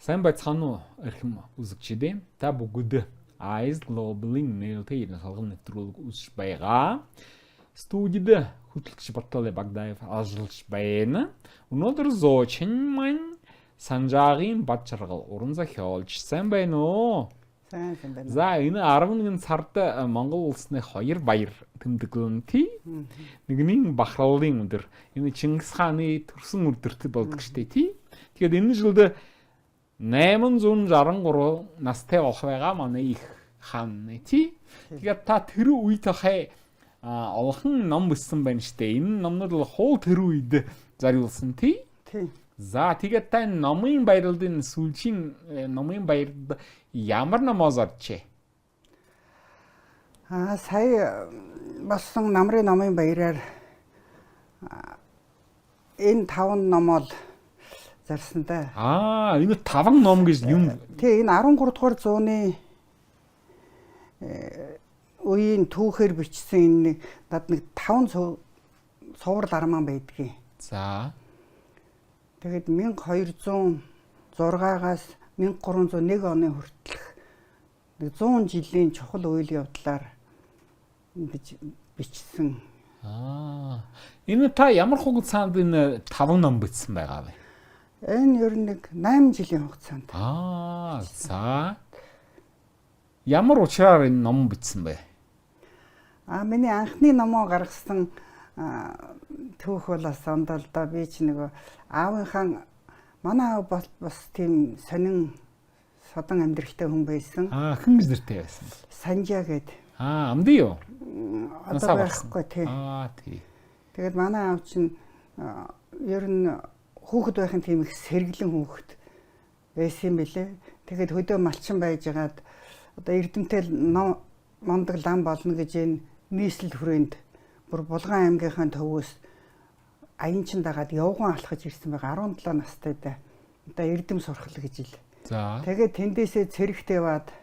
Сайн байцгаана уу, эрхэм үзэгчид ээ. Та бүгд Eyes Global-ын нээлттэй салган нэвтрүүлэг үзэж байгаа. Студид хөтлөгч Баттал Багдаев ажиллаж байна. Өнөөдөр зочин маань Санжаагийн Бадчаргал уран зохиолч. Сайн байна уу? Сайн, сайн байна. За, энэ 11 сард Монгол улсны хоёр баяр тэмдэглэн, тий. Нэгний бахралын өдөр. Энэ Чингис хааны төрсөн өдөрт болдог штэ, тий. Тэгэхээр энэ жилд 863 настай болох байгаа манай их хаан, тий. Тэгэхээр та тэр үед хай олхон ном бичсэн байна штэ. Энэ номнууд бол хул тэр үед зориулсан, тий. Тий. За, тэгээд та номын баярлалын сүүлчийн номын баярд ямар номоо зарчээ? Сая болсон намрын номын баяраар энэ 5 номоо л зарсан да. Энэ 5 ном гэж юм. Тий, энэ 13 дугаар зууны үеийн түүхээр бичсэн энэ над нэг 5 цуврал арман байдгийг. За. Тэгээд 1206-аас 1301 оны хүртэлх нэг 100 жилийн чухал үйл явдлаар ингэж бичсэн. Энэ та ямар хугацаанд энэ 5 ном бичсэн байгаа вэ? Энэ ер нь нэг 8 жилийн хугацаанд. За. Ямар учраар энэ ном бичсэн бэ? Миний анхны номоо гаргасан түүх бол бас ондоо л доо. Би ч нөгөө аавынхаа, манай аав бас тийм сонин содон амьдралтай хүн байсан. Хэн гэж нэртэй байсан? Санжаа гээд. Амди юу? Одоо байхгүй, тий. Тий. Тэгээд манай аав чинь ер нь хүүхэд байхын тийм их сэргэлэн хүүхэд байсан юм билээ. Тэгээд хөдөө малчин байжгаад одоо эрдэмтэй мундаг лам болно гэж энэ нийслэл хүрээнд бүр Булган аймгийнхаа төвөөс аянчин дагаад явган алхаж ирсэн байгаа, 17 настай да. Одоо эрдэм сурхал гэж ил. За. Тэгээд тэндээсээ цэрэгт яваад,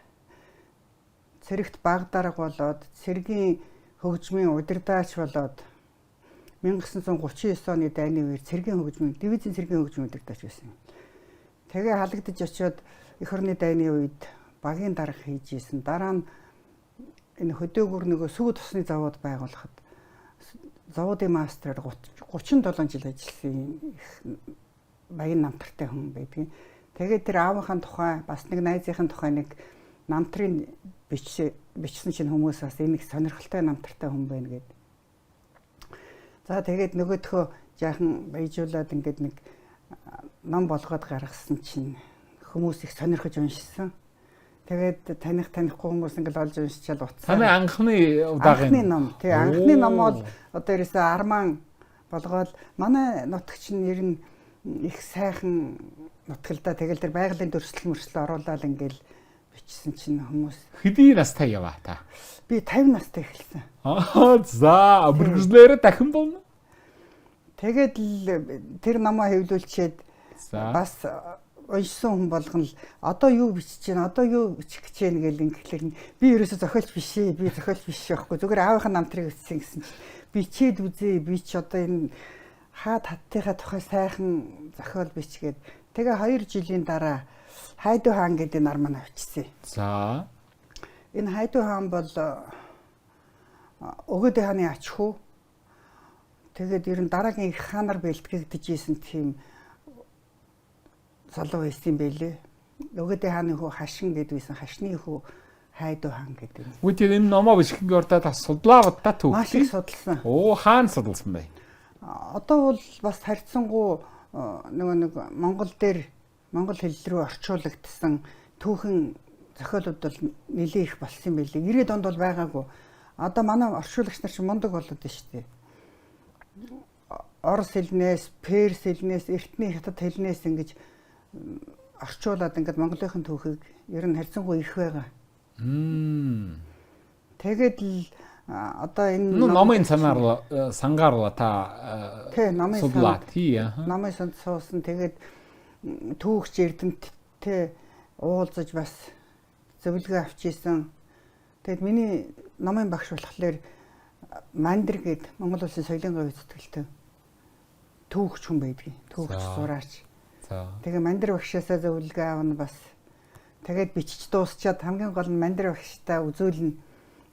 цэрэгт баг дарга болоод, цэргийн хөгжмийн удирдаач болоод, 1939 оны дайны үеэр цэргийн хөгжмийн дивизийн цэргийн хөгжмийн удирдаач байсан юм. Тэгээ халагдаж очиод эх орны дайны үед багийн дарга хийж исэн. Дараа нь энэ хөдөөгөр нөгөө сүү тусны завод байгуулахад заводын мастраар 37 жил ажилласан их баян намтартай хүн байдгийн. Тэгээд тэр аавынхаа тухай, бас нэг найзынхаа тухай нэг намтрын бичсэн чинь хүмүүс бас энэ их сонирхолтой намтартай хүн байна гэд. За, тэгээд нөгөөдхөө жаахан баяжуулаад ингээд нэг ном болгоод гаргасан чинь хүмүүс их сонирхож уншсан. Тэгээд таних танихгүй хүмүүс ингээл олж уншичаал утсаа. Таны анхны удаагийн анхны ном. Тий, анхны ном бол одоо ерөөсөө арман болгоод, манай нутагч нь ер нь их сайхан нутаг л да. Тэгэл тэр байгалийн дүрслэл мөрслөө оруулаад ингээл бичсэн чинь хүмүүс Хэдий настай яваа та? Би 50 настай эхэлсэн. За, мөргөжлөөрөө дахин болно. Тэгээд л тэр номоо хэвлүүлчихэд бас уншсан хүн болгоно л одоо юу бичиж байна, одоо юу бичих гэж байна гэл ингэхлээр би ерөөсө зохиолч биш ээ, би зохиолч биш байхгүй. Зүгээр аавынхаа намтрыг бичсэн гэсэн чинь бичээд үзье, би ч одоо энэ хаа таттынхаа тухай сайхан зохиол бичгээд, тэгээ 2 жилийн дараа Хайду хаан гэдэг энэ арман авчирсан. За. Энэ Хайду хаан бол Өгөөдэй хааны ач хүү. Тэгээд ер нь дараагийн их хаанаар бэлтгэгдэж исэн тийм залуу байсан юм байлээ. Өгөөдэй хааны хүү Хашин гэдэг байсан. Хашны хүү Хайду хаан гэдэг. Үгүй, тэр энэ номоо бичихийн ордоо та судлаа будаа түүх. Маш их судалсан. Хаана судалсан бэ? Одоо бол бас харьцангуй нөгөө нэг Монгол дээр монгол хэл рүү орчуулагдсан түүхэн зохиолууд бол нэлээ их болсон юм байлээ. 90-ад онд бол байгаагүй. Одоо манай орчуулагч нар чинь мундаг болоод байна шүү дээ. Орос хэлнээс, перс хэлнээс, эртний хятад хэлнээс ингэж орчуулад ингээд монголынхын түүхийг ер нь харьцангуй их байгаа. Тэгээд л одоо энэ Номын санаар сангаар та Тий, номын судлаа. санд. Тий. Номын санд суусан. Тэгээд түүхч эрдэмтдтэй уулзаж бас зөвлөгөө авч исэн. Тэгээд миний номын багш болохоор Мандэр гээд Монгол Улсын соёлын говь зүтгэлтэй түүхч хүн байдгийг. Түүхч, зураач. За. Тэгээ Мандир багшаасаа зөвлөгөө аавна бас. Тэгээд бичиж дуусчаад хамгийн гол нь Мандир багштай үзүүлнэ.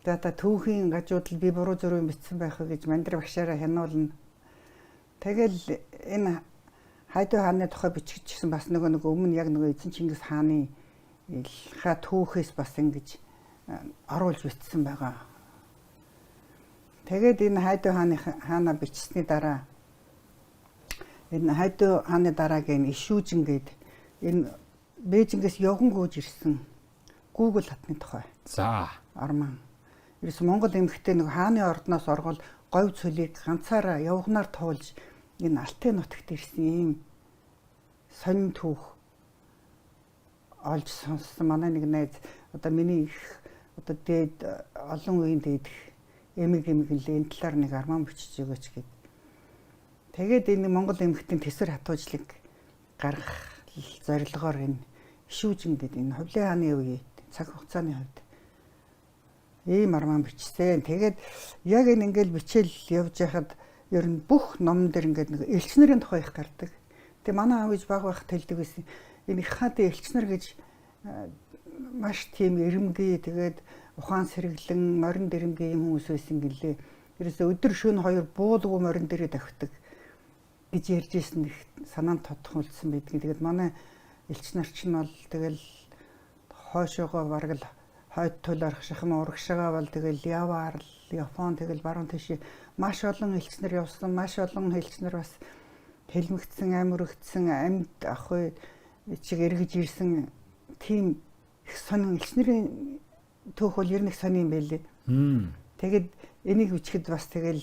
За та түүхийн гажуудал би буруу зөрүү бичсэн байх вэ гэж Мандир багшаараа хянуулна. Тэгэл энэ Хайду хааны тухай бичиж гисэн бас нөгөө өмнө яг нөгөө эзэн Чингис хааны ха түүхээс бас ингэж оруулж бичсэн байгаа. Тэгээд энэ Хайду хааны хаана бичсэний дараа энэ Хайду хааны дараагийн Ишүүжин гээд энэ Бээжингээс явган гүйж ирсэн Google хатны тухай. За. Орман. Ерөөс Монгол эмэгтэй нэг хааны ордноос оргол говь цөлийг ганцаараа явганаар туулж энэ Алтай нутагт ирсэн ийм сонин түүх олж сонссон. Манай нэг найз одоо миний их одоо дээд олон үеийн дээд эмэг эмэг л энэ талаар нэг арман бичиж өгөөч гэд. Тэгээд энэ Монгол эмэгтийн тэсвэр хатуужлыг гаргах зорилгоор энэ Ишүүжин гэдэг энэ Ховлын хааны үеийн цаг хугацааны хувьд ийм арман бичсэн. Тэгээд яг энэ ингээл бичээл явж байхад ер нь бүх номон дээр ингээд нэг элч нарын тухай их гардаг. Тэгээ манай аав ээж баг байхад хэлдэг байсан. Энэ их хаатын элч нар гэж маш тийм эрэмгий тэгээд ухаан сэргэлэн морин дэрэмгий юм хүмүүс байсан гэлээ. Ерөөсөө өдөр шөнө хоёр буулгүй морин дээрээ давхдаг гэж ярьж ирсэн их санаанд тодхон үлдсэн байдгийг. Тэгээд манай элч нар чинь бол тэгэл хойшоогоо бараг л хойд тул орох шахам урагшагаа бол тэгэл Ява арал, Япон тэгэл баруун тийш маш олон элч нар явсан, маш олон элч нар бас хэлмэгдсэн, ам өргөдсөн, амьд ахгүй чиг эргэж ирсэн тийм их сонин элч нарын түүх бол ер нь их сонин юм байлээ. Тэгэд энийг бичихэд бас тэгэл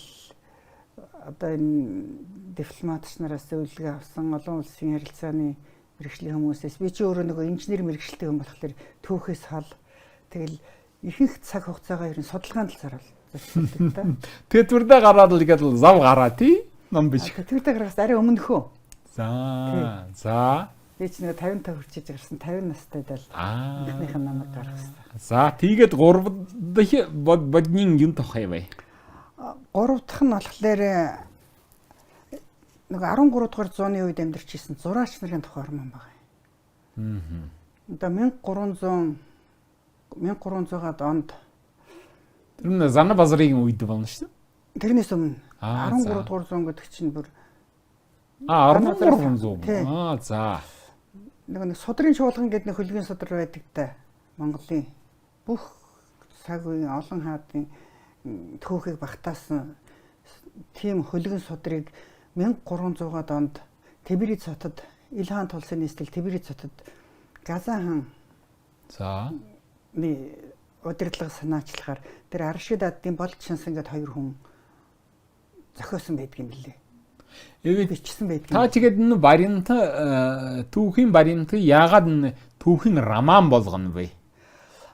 одоо энэ дипломатч нараас зөвлөгөө авсан, олон улсын харилцааны мэргэжлийн хүмүүсээс би чи өөрөө нөгөө инженер мэргэжилтэй хүн болохоор түүхээс хол тэгэл ихэнх цаг хугацаагаа ер нь судалгаанд л зарцуулдаг та. Тэгээд түрдээ гараад л ингээд зав гараа тий ном бичих. Түрдээ гаргаас арай өмнөхөө. За. За. Би ч нэг 55 хүрчиж гарсан 50 настай дал анхных нь намайг гаргасан. За тэгээд 3 дахь бодны юм тухай бай. 3 дахь нь болохоор нэг 13 дугаар зууны үед амьдарч ирсэн зураач нарын тухай роман байгаа. Одоо 1300-аад онд тэр нь Зана базрын үед болно шүү дээ. Тэрнээс өмнө 13 дугаар зуун гэдэг чинь бүр 1300. Аа за. Нэг судрын чуулган гэдэг нэг хөлгийн судар байдаг та. Монголын бүх цаг үеийн олон хаадын түүхийг багтаасан тийм хөлгөн судрыг 1300-аад онд Тэбэрий цотод Ил хаан тулсын нийслэл Тэбэрий цотод Газан хаан за удирдлага санаачлахаар тэр Аршид аддын болж шинсэн гэд хоёр хүн зохиосон байдаг юм билээ. Бичсэн байдаг. Та тэгээд энэ вариант түүхийн вариант яагаад энэ түүхийн роман болгоно вэ?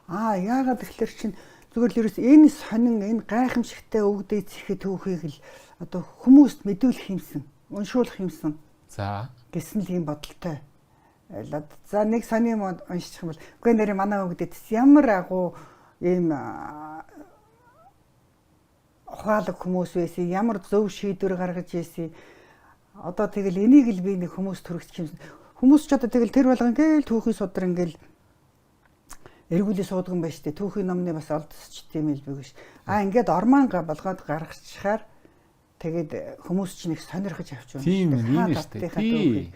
Аа яагаад тэгэхээр чинь зүгээр л ерөөс энэ сонин энэ гайхамшигтай өвгдээ цэхэд түүхийг л одоо хүмүүст мэдүүлэх юмсан, уншуулах юмсан. За гэсэн л юм бодолтой. За нэг сонин юм уншчих юм бол үгүй нэрээ манай өвгдээ ямар агуу ийм ухаалаг хүмүүс байсан, ямар зөв шийдвэр гаргаж ирсэн. Одоо тэгэл энийг л би нэг хүмүүс төрөгчих юмсан. Хүмүүс ч одоо тэгэл тэр болгон ингээл түүхийн судар ингээл эргүүлээ суудаг юм байна шүү дээ. Түүхийн номны бас олдсч тийм л биш. Аа ингээд орман болгоод гаргачихаар тэгээд хүмүүс чинь их сонирхож авч уншдаг. Тийм юм шүү дээ.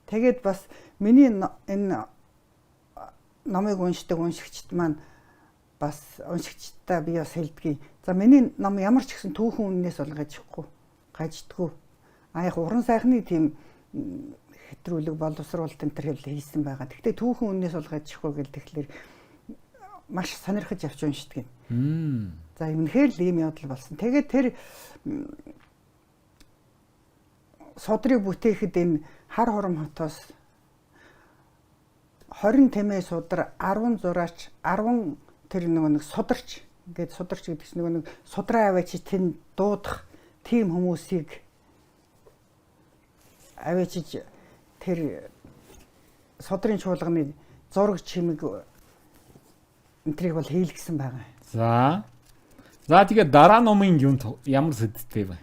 Тэгээд бас миний энэ номыг уншдаг уншигчд маань бас уншигчдаа би бас хэлдгийг. За миний ном ямар ч гэсэн түүхэн үннээс бол гажихгүй. Гаждаггүй. А яг уран сайхны тийм хэтрүүлэг боловсруулалт энэ төр хийсэн байгаа. Гэхдээ түүхэн үннээс бол гажихгүй гэл тэгэхээр маш сонирхож авч уншдаг юм. За үнэхээр л ийм явдал болсон. Тэгээд тэр судрыг бүтээхэд энэ хар хурам хотоос 20 тэмээ судар 10 зураач 10 тэр нөгөө нэг сударч ингээд сударч гэдэг чинь нөгөө нэг судраа аваач тэн дуудах тийм хүмүүсийг аваачиж тэр судрын чуулганы зураг чимэг энтрийг бол хийлгсэн байгаа. За. За тэгээд дараа номын юм ямар сэдвтэй вэ?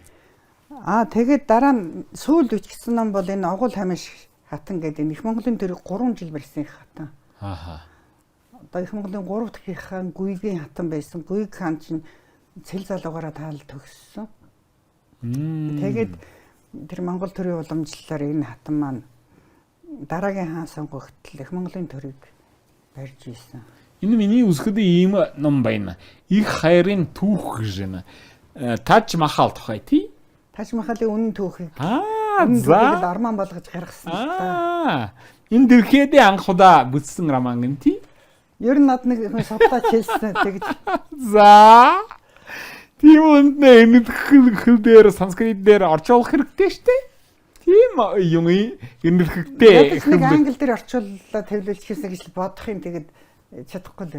Аа тэгээд дараа нь сүүлд бичсэн ном бол энэ Огол хамиш хатан гэдэг энэ Их Монголын төрийг 3 жил барьсан их хатан. Ааха. Одоо Их Монголын 3 дахь их хаан Гүйгийн хатан байсан. Гүйг хаан чинь цэл залуугаараа таал төгссөн. Тэгээд тэр Монгол төрийн уламжлалаар энэ хатан маань дараагийн хаан сонгогдтол Их Монголын төрийг барьж ийсэн. Энэ миний үзэхэд ийм ном байна. Их хайрын түүх гэж байна. Таж Махал тухай тий? Таж Махалын үнэн түүхийг за роман болгож гаргасан л та. Энэ дэлхийд анх удаа бүтсэн роман гэн тий? Ер нь над нэг хүн судлаач хэлсэн тэгж. За. Тийм үндэ энэ хэл дээр санскрит дээр орчуулах хэрэгтэй штэ. Тийм юм энэрхэгтэй. Нэг англи дээр орчууллаа тавилуулчихсан гэж бодох юм, тэгээд чадахгүй л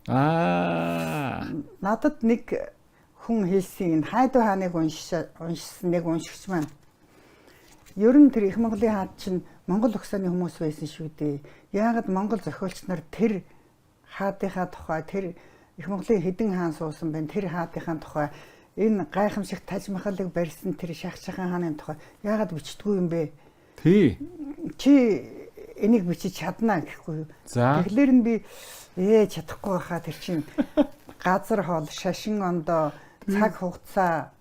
байна. Надад нэг хүн хэлсэн, энэ Хайду хааныг уншсан нэг уншигч маань. Ер нь тэр Их Монголын хаад чинь Монгол угсааны хүмүүс байсан шүү дээ. Яагаад Монгол зохиолч нар тэр хаадынхаа тухай, тэр Их Монголын хэдэн хаан суусан байна, тэр хаадынхаа тухай, энэ гайхамшиг Таж Махалыг барьсан тэр Шахшахан хааны тухай яагаад бичдэггүй юм бэ? Тий. Чи энийг бичиж чаднаа гэхгүй юу? Тэгэхээр нь би чадахгүй байхаа, тэр чинь газар хоол, шашин ондоо, цаг хугацаа,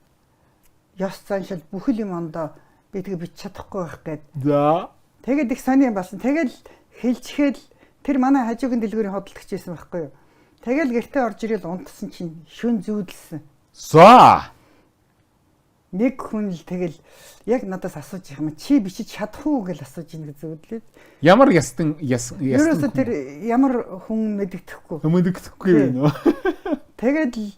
ёс заншил бүхэл юм ондоо би тэгээ бичиж чадахгүй байх гээд. За. Тэгээд их сони юм болсон. Тэгэл хэлчихэл тэр манай хажуугийн дэлгүүрийн хөдөлгч байсан байхгүй юу? Тэгэл гэртээ орж ирэл унтсан чинь шүн зүүдэлсэн. За. Нэг хүн л тэгэл яг надаас асууж юм, чи бичиж чадах уу гэж асууж ийн гэж зүүдлээ. Ямар ястан яс ястан. Ерөөсөө тэр ямар хүн мэддэхгүй. Мэддэхгүй юм уу? Тэгээд л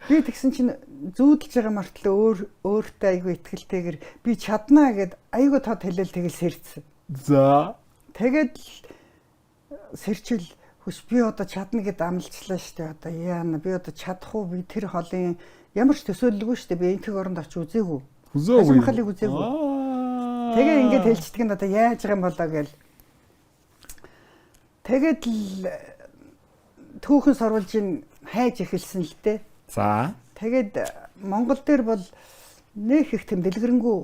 би тэгсэн чинь зүүдэлж байгаа мартлаа өөртөө айгүй итгэлтэйгэр би чаднаа гэд айгүй тод хэлээл тэгэл сэрцсэн. За. Тэгээд л сэрчил хөш би одоо чадна гэд амлчлаа штэ, одоо яана би одоо чадах уу, би тэр холын ямар ч төсөөлөлгүй штэ, би энтэг оронд очиж үзээгүй. Үзээгүй. Махалыг үзээгүй. Тэгээ ингээд хэлцдэг нь одоо яаж байгаа юм болоо гээл. Тэгээд л түүхэн сурвалжийн хайж эхэлсэн л дээ. За. Тэгээд Монгол дээр бол нэх их тэм дэлгэрэнгүй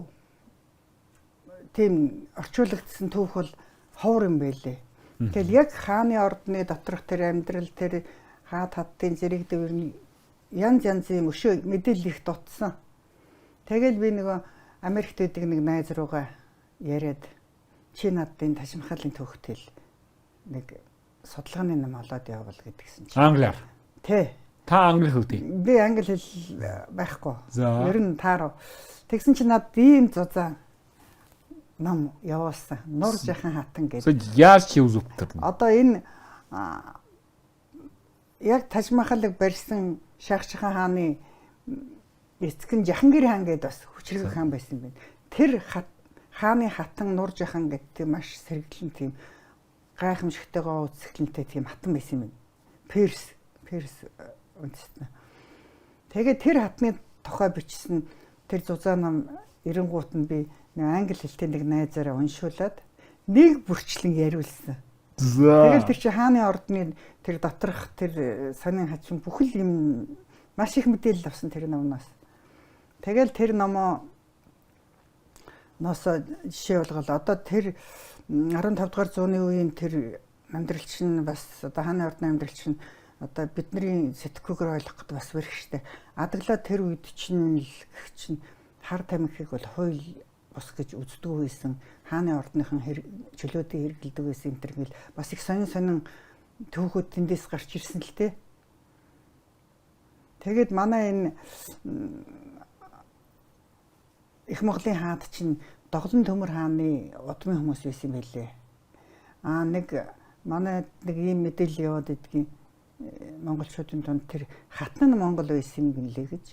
тийм орчуулагдсан түүх бол ховор юм байлээ. Тэгэл яг хааны ордны доторх тэр амьдрал, тэр хаад хаттын зэрэг дэвэр нь янз янзын өшөө мэдээлэл их дутсан. Тэгэл би нөгөө Америкт байдаг нэг найз руугаа яриад, чи надад энэ Таж Махалын түүхтэл нэг судалгааны ном олоод явуул гэдгсэн чинь. Англиар. Тэ. Та англи хэлтэй. Би англи хэл байхгүй. За. Ер нь таарав. Тэгсэн чинь надад ийм зузаан ном явуулсан. Нур жахан хатан гэдэг. Яаж чи үзүүлдэг? Одоо энэ яг Таж Махалыг барьсан Шахшахан хааны эцэг нь Жахангир хаан гэдээ бас хүчрэг хаан байсан юм байна. Тэр хааны хатан Нур жахан гэдэг тийм маш сэргэлэн тийм гайхамшигтайгаа үзэсгэлэнтэй тийм хатан байсан юм байна. Перс үндэстэн. Тэгээд тэр хатны тухай бичсэн тэр зузаан ном 90-гуут нь би англи хэлтэй нэг найзаараа уншуулад нэг бүрчлэн яриулсан. За. Тэгэл тэр чи хааны ордны тэр доторх тэр сонин хачин бүхэл юм маш их мэдээлэл авсан тэр номноос. Тэгэл тэр номоо ноосоо жишээ болгол одоо тэр 15 дугаар зууны үеийн тэр амьдрал чинь бас одоо хааны ордны амьдрал чинь одоо бидний сэтгүүгээр ойлгох гээд бас бэрх штэ. Адаглаа тэр үед чинь л гэх чинь хар тамхиг бол хууль бус гэж үздэг байсан. Хааны ордныхан чөлөөтэй хэрэглэдэг байсан энэ төр гэл бас их сонин сонин түүхүүд тэндээс гарч ирсэн л тээ. Тэгээд манай энэ Их Монголын хаад чинь Доглон Төмөр хааны удмын хүмүүс байсан байлээ. Аа нэг манай нэг ийм мэдээлэл яваад идэгин монголчуудын дунд тэр хатан нь монгол байсан юм гинлээ гэж.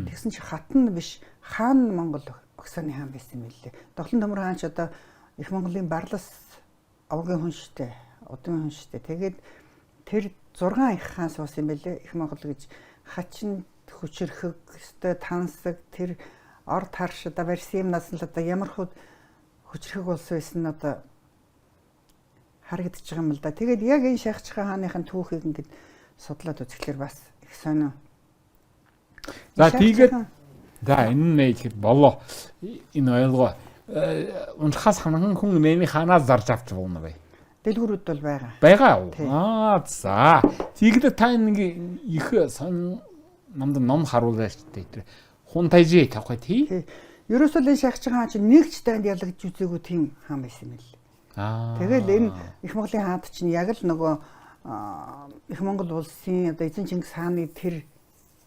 Тэгсэн чи хатан нь биш, хаан нь монгол Оксаны хаан байсан юм билээ. Доглон Төмөр хаан ч одоо Их Монголын барлас овгийн хүн штэ, удмын хүн штэ. Тэгээд тэр 6 их хаан суусан юм билээ. Их Монгол гэж хачин хүчирхэг, өстой тансаг тэр орд харш одоо барьсан юмнаас нь л одоо ямар хүчирхэг болсон байсан нь одоо харагдчих юм л да. Тэгээд яг энэ Шахшахан хааныхын түүхийг ингээд судлаад үзэхлээр бас их сонио. За тэгээд за энэ нэ ихэд болоо. Энэ ойлгоо. Уншихаас ханхан хүн нэмийн хаанаас зарж авч болно вэ? Дэлгүүрүүд бол байгаа. Байгаа уу? Аа за. Тэгэхдээ та нэг их сон намд ном харуулаа шүү дээ. Тэр хунтайжи тавхай тий. Ерөөсөө л энэ шахаж байгаа чинь нэг ч дайнд ялагдж үзээгүй тийм хаан байсан юм л. Аа. Тэгэл энэ Их Монголын хаанд чинь яг л нөгөө Их Монгол улсын одоо эзэн Чингис хааны тэр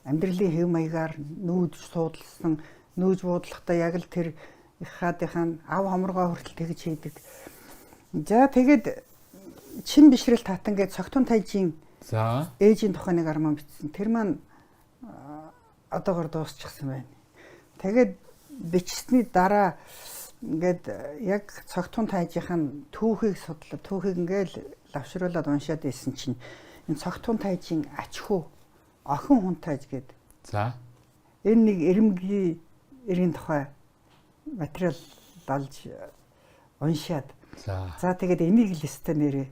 амьдралын хэв маягаар нүүдж суудалсан, нүүж буудлахдаа яг л тэр их хаадынхаа ав хоморгоо хүртэл тэгж хийдэг. За тэгээд чин бишрэл татан гээд цогтун тайжийн за ээжийн тухай нэг роман бичсэн. Тэр маань одоогор дуусчихсан байна. Тэгээд бичсэний дараа ингээд яг цогтун тайжийнх нь түүхийг судлаа. Түүхийг ингээд лавшруулад уншаад байсан чинь энэ цогтун тайжийн ач хүү охин хунтайж гээд. За. Энэ нэг эрэмгийн эрийн тухай материал олж уншаад. За. За тэгээд энийг л өстой нэрээ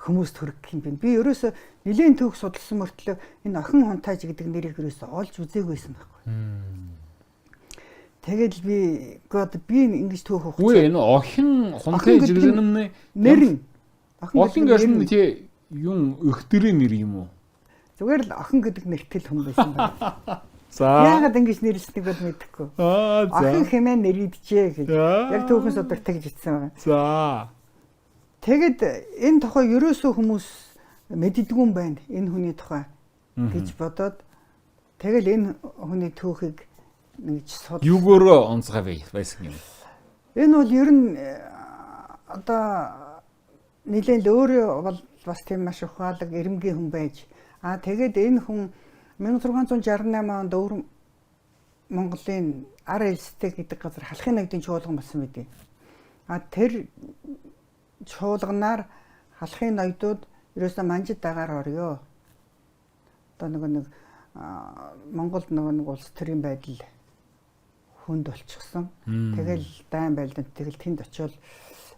хүмүүст хүргэх юм байна. Би ерөөсө нэлээн түүх судалсан мөртлөө энэ охин хунтайж гэдэг нэрийг ерөөсө олж үзээгүй байсан байхгүй. Тэгэл би гоод би ингэж түүх ухаж. Үгүй энэ охин хунтайж гэдэг нь нэр нь охин гэсэн нь тий юм өхдрийн нэр юм уу? Зүгээр л охин гэдэг нэртэй л хүн байсан байна. За. Яагаад ингэж нэрлсэнийг бол мэдэхгүй. Аа за. Охин хэмээн нэрийджээ гэж. Яг түүхэн судар тэгж итсэн байгаа. За. Тэгэд энэ тухай ерөөсөө хүмүүс мэддэггүй юм байна. Энэ хүний тухай гэж бодоод тэгэл энэ хүний түүхийг нэгж суд. Юугөөрөө онцгой байсан юм? Энэ бол ер нь одоо нэлээд л өөрөө бол бас тийм маш ухаалаг эрэмгийн хүн байж. Аа тэгээд энэ хүн 1668 онд өвөр Монголын ар элстэй гэдэг газар халахын ноёдын чуулган болсон мэт. А тэр чуулганаар халахын ноёдууд ерөөсөө манжид дагаар орё. Одоо нөгөө нэг Монголд нөгөө нэг улс төрийн байдал хүнд болчихсон. Тэгэл дайн байлдан тэгэл тэнд очиод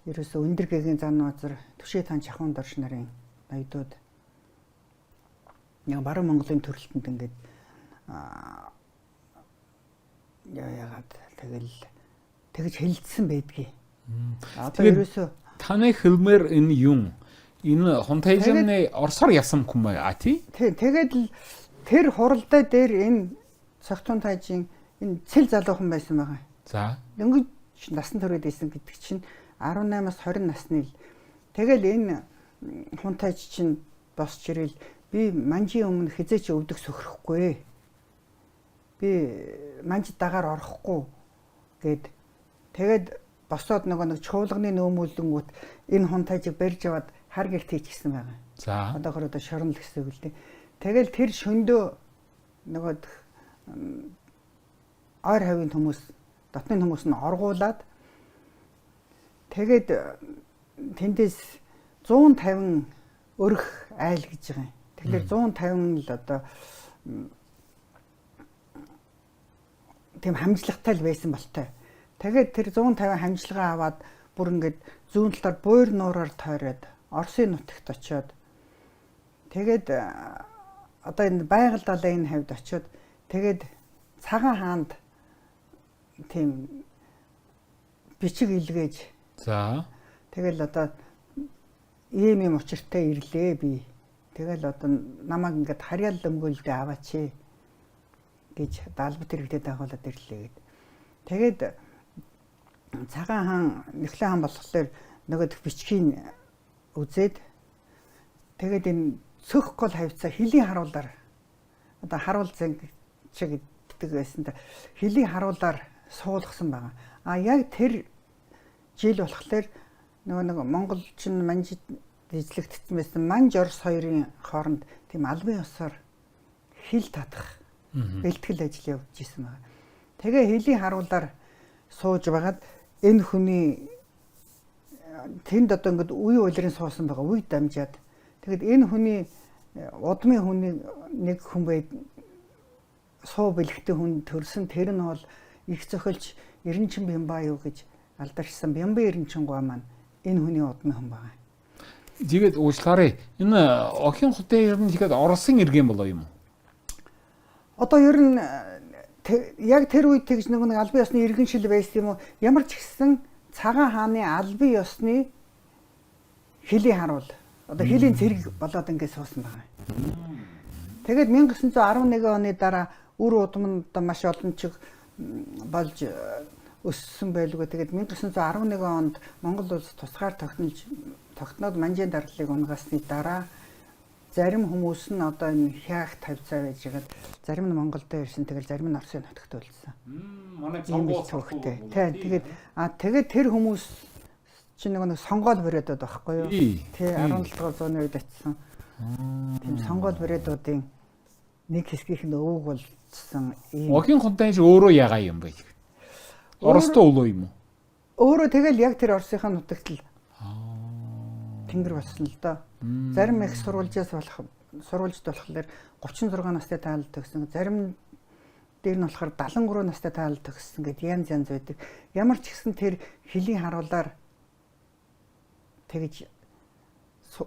ерөөсөө өндөр гэгийн зан нуузар түшээ тан чахуун дорш нарын ноёдууд яг баруун Монголын төрөлтөнд ингээд яагаад тэгэл тэгж хэлэлцсэн байдгийг. Одоо ерөөсөө таны хэлмээр энэ юм энэ хунтайжны Оросоор явсан хүн бай а тий? Тий, тэгээд л тэр хуралдаа дээр энэ цогтун тайжийн энэ цэл залуухан байсан байгаа. За. Дөнгөж насан туршид исэн гэдэг чинь 18-аас 20 насны л. Тэгэл энэ хунтайж чинь босч ирэл би манжийн өмнө хизээч өвдөг сөхрөхгүй. Би манж дагаар орохгүй гэд. Тэгээд босоод нөгөө нэг чуулганы нөөмөлөнгүүт энэ хунтайжийг барьж аваад хар гэрт хийчихсэн байгаа. За. Одоохор одоо шорон л гэсэн үг л дээ. Тэгэл тэр шөндөө нөгөө ойр хавийн хүмүүс, дотны хүмүүс нь оргуулад тэгээд тэндээс 150 өрх айл гэж байгаа юм. Тэгэхээр 150 л одоо тийм хамжлагатай л байсан болтой. Тэгээд тэр 150 хамжлага аваад бүр ингээд зүүн талаар буур нуураар тойроод Оросын нутагт очиод тэгээд одоо энэ байгаль далайн энэ хавьд очиод тэгээд цагаан хаанд тийм бичиг илгээж. За. Тэгэл одоо ийм юм учиртай ирлээ би. Тэгэл одоо намайг ингээд харьяал өмгөөлдөө аваач гэж албат хэрэгтэд дагуулад ирлээ гэд. Тэгээд цагаан хаан Нөхлөө хаан болохоор нөгөөх бичгийг үзээд тэгээд энэ цөх гол хавцаа хөлийн харуулаар одоо харуул зэн чиг гэдэг байсан да хөлийн харуулаар суулгасан байгаа. А яг тэр жил болохоор нөгөө нэг монголчин манжид эзлэгдсэн байсан Манж Орос хоёрын хооронд тийм албан ёсоор хил татах бэлтгэл ажил явуулж исэн байгаа. Тэгээ хөлийн харуулаар сууж байгаад энэ хүний тэнд одоо ингээд үе улирын суусан байгаа үе дамжаад тэгэд энэ хүний удмын хүний нэг хүн байд суу бэлэгтэй хүн төрсөн тэр нь бол их зохиолч Эренчин Бямба юу гэж алдаршсан Бямба Эренчин гоо маань энэ хүний удмын хүн байгаа. Тэгээд уучлаарай. Энэ охин хотын ер нь тэгээд Оросын иргэн болоо юм уу? Одоо ер нь Яг тэр үед тэгж нөгөө нэг албан ёсны иргэншил байсан юм уу? Ямар ч гэсэн Цагаан хааны албан ёсны хөлийн харуул. Одоо хөлийн цэрэг болоод ингээд суусан байгаа. Тэгээд 1911 оны дараа үр удам нь одоо маш олон чиг болж өссөн байлгүй. Тэгээд 1911 онд Монгол улс тусгаар тогтноод манжийн дарлалыг унагаасны дараа зарим хүмүүс нь одоо энэ хяах тавьцаа байж байгаад зарим нь Монголд ирсэн, тэгэл зарим нь Оросын нутагт үлдсэн. Манай цонгоо цогтой. Тий, тэгээд тэгээд тэр хүмүүс чинь нэг сонгоол брэдүүд байхгүй юу? Тий, 17 дугаар зууны үед очисон. Тийм сонгоол брэдүүдийн нэг хэсгийнх нь өвөг болсон ийм. Огийн хунтайш өөрөө ягаа юм бэ? Оростой өлөө юм уу? Өөрөө тэгэл яг тэр Оросынхаа нутагт л тэнгэр болсон л доо. Зарим их сурвалжаас болох сурвалжд болохоор 36 настай таалал төгсөн. Зарим дээр нь болохоор 73 настай таалал төгссөн гэд янз янз байдаг. Ямар ч гэсэн тэр хөлийн харуулаар тэгж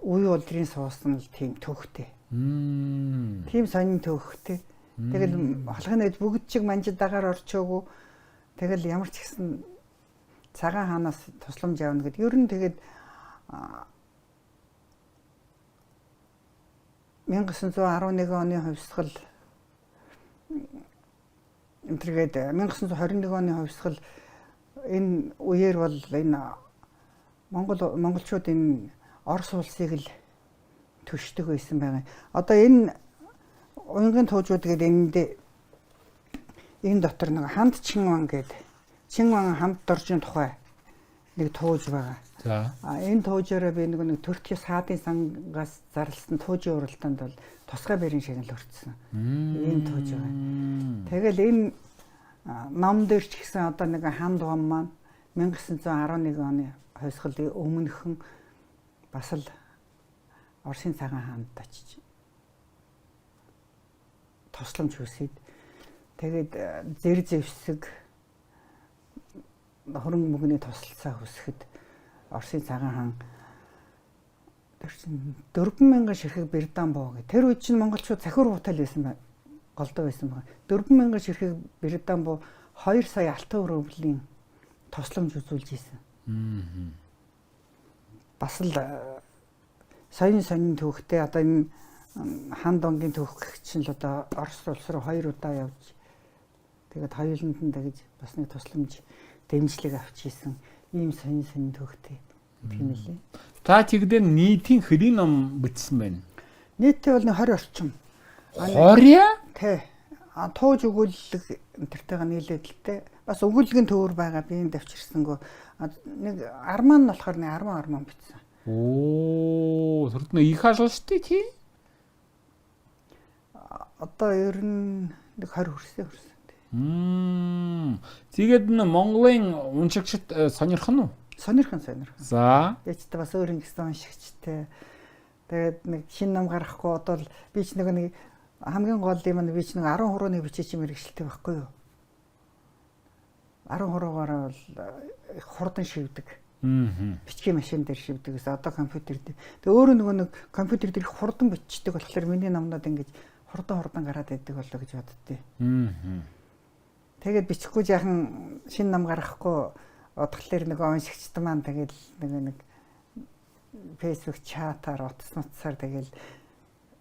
үе улдрын суусан л тийм төвхтэй. Тийм сонин төвхтэй. Тэгэл холхын үед бүгд чиг манжид дагаар орчоогүй. Тэгэл ямар ч гэсэн Цагаан хаанаас тусламж авна гэд. Ер нь тэгээд 1911 оны хувьсгал энтергээд 1921 оны хувьсгал энэ үеэр бол энэ монголчууд энэ Орос улсыг л төшдөг байсан байгаа. Одоо энэ уянгийн туужууд гэдэг энд энэ дотор нэг ханд Чинван гэдэг Чинван хамт доржийн тухай нэг тууж байгаа. За. Энэ туужаараа би нэг Төртгийн саадын сангаас зарласан туужийн уралдаанд бол тусгай бэрийн шагнал хүртсэн. Ийм тууж байгаа. Тэгэл энэ ном дээр ч гэсэн одоо нэг ханд ван маань 1911 оны хувьсгалын өмнөхөн бас л Оросын цагаан хаанд очиж тусламж хүсээд тэгээд зэр зэвсэг хөрөнгө мөнгөний тусалцаа хүсэхэд Оросын цагаан хаан тэр чинь 4000 ширхэг бирдан боо гэх. Тэр үед чинь монголчууд цахиур хуутал байсан байна. Голдоо байсан байна. 4000 ширхэг бирдан боо 2 сая алтан өрөвлийн тусламж үзүүлж исэн. Бас л соён сонин түүхтэй одоо энэ ханд онгийн түүх гэх чинь л одоо Орос улс руу 2 удаа явж тэгээд хоёуланд нь тэгж бас нэг тусламж дэмжлэг авч исэн ийм сонин сонин түүхтэй тийм лээ. Та чигдэн нийтийн хэрийн ном бичсэн байна. Нийтдээ бол нэг 20 орчим. 20? Тий. Тууж өгүүлэг энтертэйгээ нийлээд л дээ. Бас өгүүлгийн төвөр байгаа би энд авчирсангүй. Нэг арман нь болохоор нэг 10 арман бичсэн. Оо, тэр нь их ажил шүү дээ тий. Одоо ер нь нэг 20 хүрсэн. Тэгээд н Монголын уншигчид сонирхон уу? Сонирхон. За. Яч та бас өөр ингэсэн уншигчтай. Тэгээд нэг шинэ ном гаргахгүй одоо л би ч нэг хамгийн гол юм нь би ч нэг 10 хурууны бичээч мэрэгчлээ байхгүй юу? 10 хуруугаараа бол хурдан шивдэг. Бичгийн машин дээр шивдэг гэсэн одоо компьютер дээр. Тэгээ өөрөө нөгөө нэг компьютер дээр хурдан бичдэг болохоор миний номнууд ингэж хурдан гараад идэг болоо гэж боддتي. Тэгээд бичихгүй жаахан шинэ ном гаргахгүй бодглохлоор нөгөө уншигчд маань тэгэл нөгөө нэг Facebook чатаар утас нутсаар тэгэл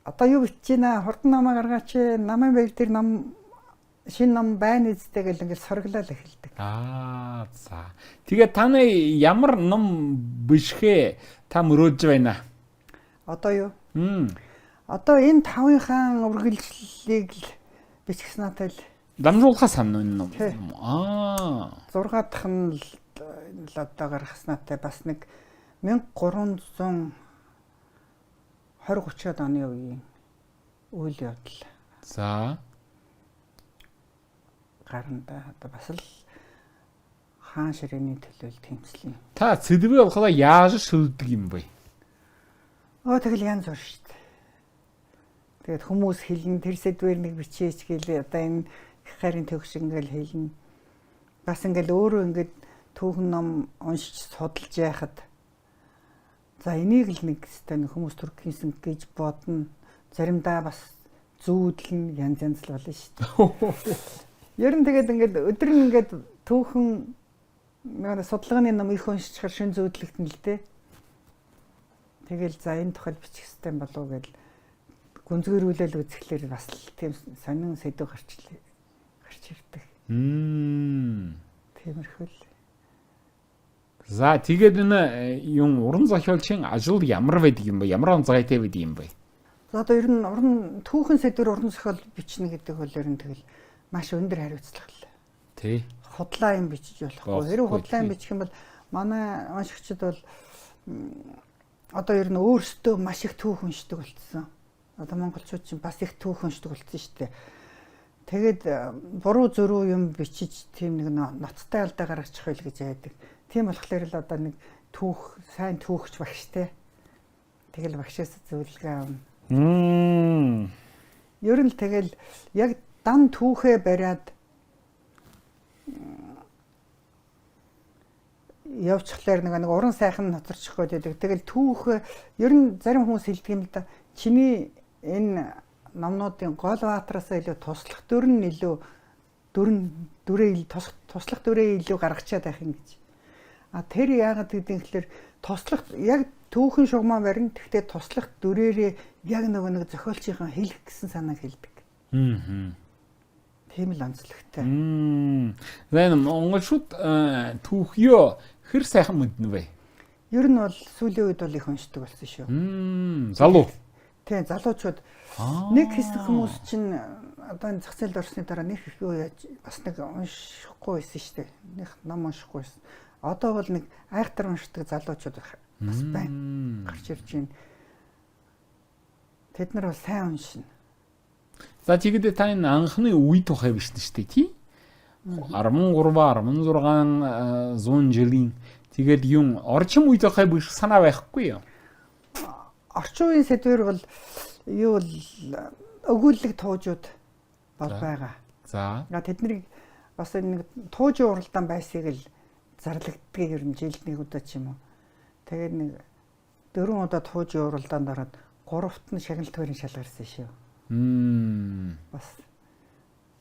одоо юу бичиж гинэ хурдан номоо гаргаач, намын баяр дээр ном шинэ ном байна үсттэй гэл ингээл сорглол эхэлдэг. Аа за. Тэгээд таны ямар ном бишхээ та мөрөөдж байна? Одоо юу? Одоо энэ тавын хаан үргэлжлэлийг л бичих санаатай л дамжуулахаа санаа энэ ном. Аа. 6 дахь нь л одоо гаргах санаатай бас нэг 1320 30-ад оны үеийн үйл явдал. За. Гарна да. Одоо бас л хаан ширээний төлөө тэмцлийн. Та сэдвээ болохоор яаж шүлдэг юм бэ? Оо тэгэл янз бүр шүү дээ. Тэгээд хүмүүс хэлнэ тэр сэдвээр нэг бичээч гэлээ одоо энэ их гарын төгш ингээл хэлнэ. Бас ингээл өөрөө ингээд түүхэн ном уншиж судалж яхад за энийг л нэг өстой нэг хүмүүс түркийнсэн гэж бодно. Заримдаа бас зүүдлэн янз янз л болно шүү дээ. Ер нь тэгээд ингээд өдөр нь ингээд түүхэн нэг судалгааны ном их уншчихаар шин зүүдлэгдэн л дээ. Тэгэл за энэ тухайд бичих хэрэгтэй болов уу гэж гүнзгийрүүлэл үзэхлээр бас л тийм сонин сэдв гарч ирдэг. Тиймэрхүү л. За тэгээд энэ юм уран зохиолчийн ажил ямар байдаг юм бэ? Ямар онцгойтой байдаг юм бэ? За одоо ер нь уран түүхэн сэдвэр уран зохиол бичнэ гэдэг бол ер нь тэгэл маш өндөр хариуцлага л. Тий. Худлаа юм бичиж болохгүй. Хэрвээ худлаа юм бичих юм бол манай уншигчид бол одоо ер нь өөрсдөө маш их түүх уншдаг болцсон. Одоо монголчууд чинь бас их түүх уншдаг болцсон шүү дээ. Тэгээд буруу зөрүү юм бичиж тийм нэг ноцтой алдаа гаргачих байл гэж айдаг. Тийм болохоор л одоо нэг түүх сайн түүхч багштай. Тэгэл багшаас зөвлөгөө авна. Ер нь л тэгэл яг дан түүхээ бариад явчихлаар нэг уран сайхан ноцорчих гээд байдаг. Тэгэл түүх ер нь зарим хүмүүс хэлдэг юм л да. Чиний энэ номнуудын гол баатараасаа илүү туслах дүр нь илүү дүрээ туслах дүрээ илүү гаргачаад байх юм гэж. А тэр яагаад гэдэг юм гэхээр туслах яг түүхэн шугамаа барина. Тэгтээ туслах дүрээрээ яг нөгөө нэг зохиолчийн хэлэх гэсэн санааг хэлдэг. Тийм л онцлогтой. За энэ монголчууд түүхийо хэр сайхан мэднэ вэ? Ер нь бол сүүлийн үед бол их уншдаг болсон шүү. Залуу. Тийм, залуучууд нэг хэсэг хүмүүс чинь одоо энэ зах зээлд орсны дараа нэг их юу яаж бас нэг уншихгүй байсан шүү дээ. Нэг ном уншихгүй байсан. Одоо бол нэг айхтар уншдаг залуучууд бас байна. Гарч ирж байна. Тэд нар бол сайн уншина. За тэгэхдээ та энэ анхны үе тухай бичсэн шүү дээ, тий? 13 16 зуун жилийн тэгээд юм орчин үе тухай бичих санаа байхгүй юу? Орчин үеийн сэдвэр бол юу бол өгүүлэг туужууд бол байгаа. За. Тэднийг бас нэг туужийн уралдаан байсыг л зарлагддгийг ер нь жилд нэг удаа ч юм уу. Тэгээд нэг 4 удаа туужийн уралдаанд ороод 3-т нь шагналт хоёрын шал гарсан шүү. Бас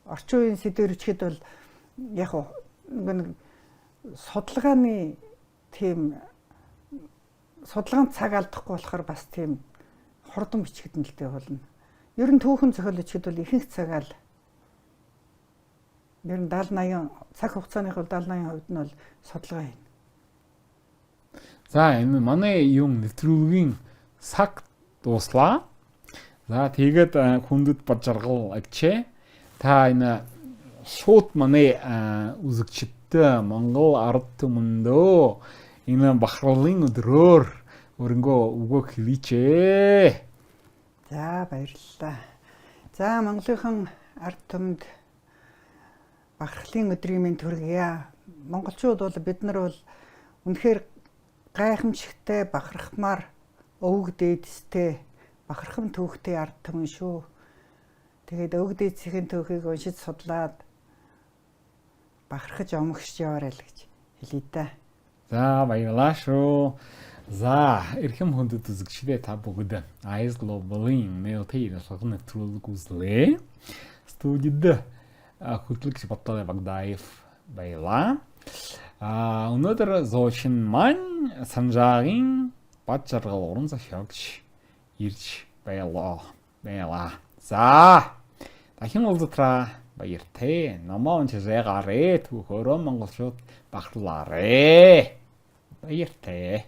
орчин үеийн сэдвэр бичихэд бол яг нэг судалгааны тийм судалгаанд цаг алдахгүй болохоор бас тийм хурдан бичихэд нь л дээ болно. Ер нь түүхэн зохиол бичихэд бол ихэнх цагаа л ер нь 70 80 цаг хугацааных бол 70 80% нь бол судалгаа хийнэ. За энэ манай юм нэвтрүүлгийн цаг дууслаа. За тэгээд хүндэт бод жаргал агчээ. Та энэ шууд манай үзэгчдээ Монгол ард түмэндөө энэ бахархлын өдрөөр өрөнгөө өгөө хэлээч. За баярлалаа. За Монголынхан ард түмэнд бахархлын өдрийн мэнд хүргье. Монголчууд бол бид нар бол үнэхээр гайхамшигтай бахархмаар өвөг дээдстэй бахархам түүхтэй ард түмэн шүү. Тэгээд өвөг дээдсийн түүхийг уншиж судлаад бахархаж омогшиж яваарай л гэж хэлье да. За баярлалаа шүү. За эрхэм хүндэт үзэгчдээ та бүгд Eyes Global-ийн нээлттэй сурган нэвтрүүлэг үзлээ. Студид хөтлөгч Баталай Багдаев байлаа. Өнөөдөр зочин маань Санжаагийн Бад жаргал уран зохиогч ирж байлаа. За дахин уулзтраа баяртай. Номоо уншаарай. Түүхөөрөө монголчууд бахарлаарэ. Баяртай.